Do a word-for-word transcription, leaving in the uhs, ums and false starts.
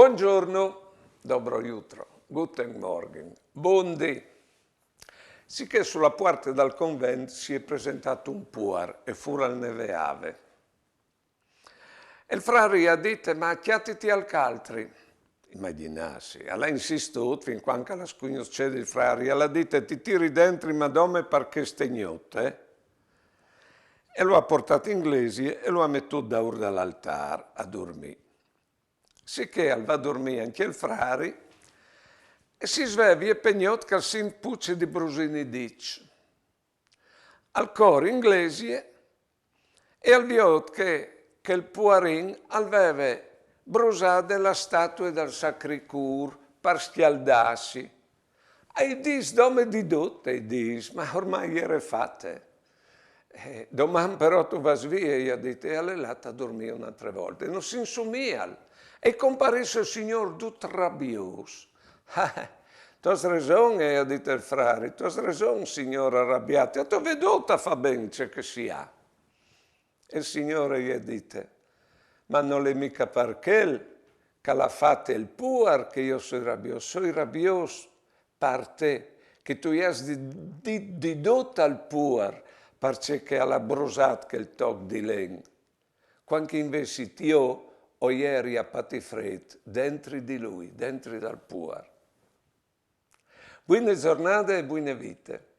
Bongiorno, dobro jutro, guten Morgen, bundì. Sichè su la puarte dal convent si è presentât un puar e fûr al neveave. E il frari i à dite: «Ma cjatiti alc altri.» Imagjinâsi, al à insistût fin cuant che al à scugnossût il frari, al à dite: «Ti tiri dentri, ma dome par cheste gnote.» E lu à puartât in glesie e lu à metût daûr dal altâr a durmî. Sichè al va a durmî ancje il frari e si svevi e pe gnot che al sint puce di brusini dits. Al cor in glesie e al viôt che, che il puarin al veve brusade la statue dal Sacré-Cœur par scjaldâsi. E i dîs dome di dut, e i dîs, ma ormai e jere fate. «Eh, doman però tu vâs vie», i à dite, e al è lât a durmî une altre volte. «No si insumial.» E i comparìs il signôr dut rabiôs. «Ah, tu âs reson», i à dite il frari, «tu âs reson, signôr rabiât, tu âs viodût a fâ ben ce che si à.» E il signôr i à dite: «Ma nol è mighe par chel che al à fate il puar che jo o soi rabiôs, o soi rabiôs par te, che tu i âs di-, di-, dît di dut al puar, parcè che al à brusât chel toc di len, cuant che invezit jo o jeri a patî frêt dentri di lui, dentri dal puar.» Buine zornade e buine vite.